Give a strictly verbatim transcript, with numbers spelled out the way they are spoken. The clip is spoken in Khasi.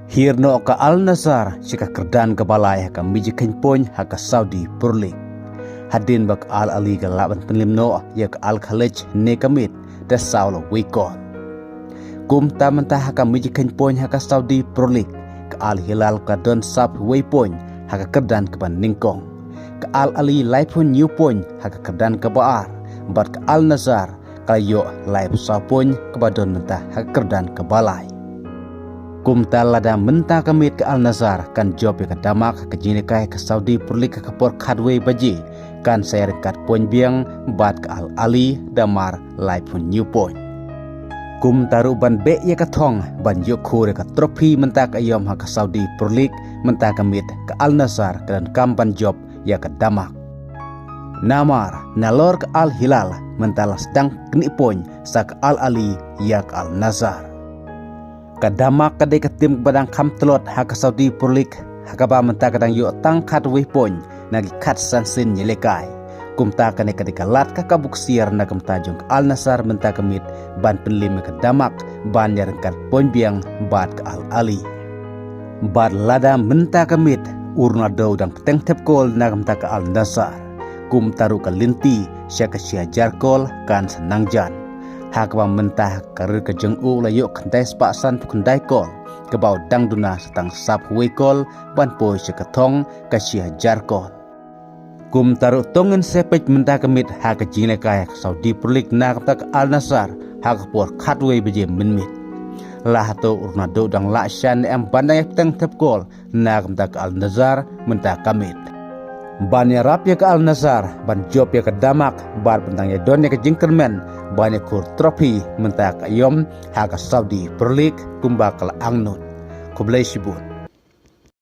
Hiar noh ka Al Nassr sha ka kyrdan kaba lai ha ka meja khein point ha ka Saudi Pro League. Hadien ba ka Al Ahli ka la ban pynliem noh ïa ka Al Khaleej ne ka miet da saw la wei kol. Kumta mynta ha ka meja khein point ha ka Saudi Pro League, ka Al Hilal ka don sawphew wei point ha ka kyrdan kaba nyngkong. Ka Al Ahli laiphew hynñiew point ha ka kyrdan kaba ar, bad ka Al Nassr ka la ïoh laiphew saw point kaba don mynta ha ka kyrdan kaba lai. Kumta lada mynta ka miet ka Al Nassr kan jop ïa ka Dammam ha ka jingïalehkai ka Saudi Pro League ha ka por khatwei baje, kan sa ïaryngkat point biang bad ka Al Ahli da mar laiphew hynñiew point. Kumta ruh ban beh ïa ka thong ban ïoh khur ïa ka trophy mynta ka aïom ha ka Saudi Pro League, mynta ka miet ka Al Nassr ka donkam ban jop ïa ka Dammam. Namar nalor ka Al Hilal mynta la sdang knieh point sa ka Al Ahli ïa ka Al Nassr. Ka Dammam ka dei ka tim kaba dang kham tlot ha ka Saudi Pro League, ha kaba mynta ka dang ïoh tang khatwei point na ki khatsan sien ïalehkai. Kumta kane ka dei ka lad kaba ksiar na ka bynta jong ka Al Nassr mynta ka miet ban pynliem ïa ka Dammam ban ïaryngkat point biang bad ka Al Ahli. Bad lada mynta ka miet u Ronaldo u dang bteng thep kol na ka bynta ka Al Nassr, kumta ruh ka lynti sha ka shi hajar kol kan sa nang jan. Ha kaba mynta ha ka career ka jong u u la ïoh khyndai spah sanphew khyndai kol, kaba u dang duna sa tang sawphew wei kol ban poi sha ka thong ka shi hajar kol. Kumta ruh to ngin sa peit mynta ka miet ha ka jingïalehkai ka Saudi Pro League na ka bynta ka Al Nassr ha ka por khatwei baje mynmiet. La hato u Ronaldo u dang lah sha ne em ban dang ïa bteng thep kol na ka bynta ka Al Nassr mynta ka miet, ban ïarap ïa ka Al Nassr ban jop ïa ka Dammam bad ban dang ïa don ïa ka jingkyrmen ban ïa khur trophy mynta ka aïom ha ka Saudi Pro League kumba ka la angnud. Khublei shibun.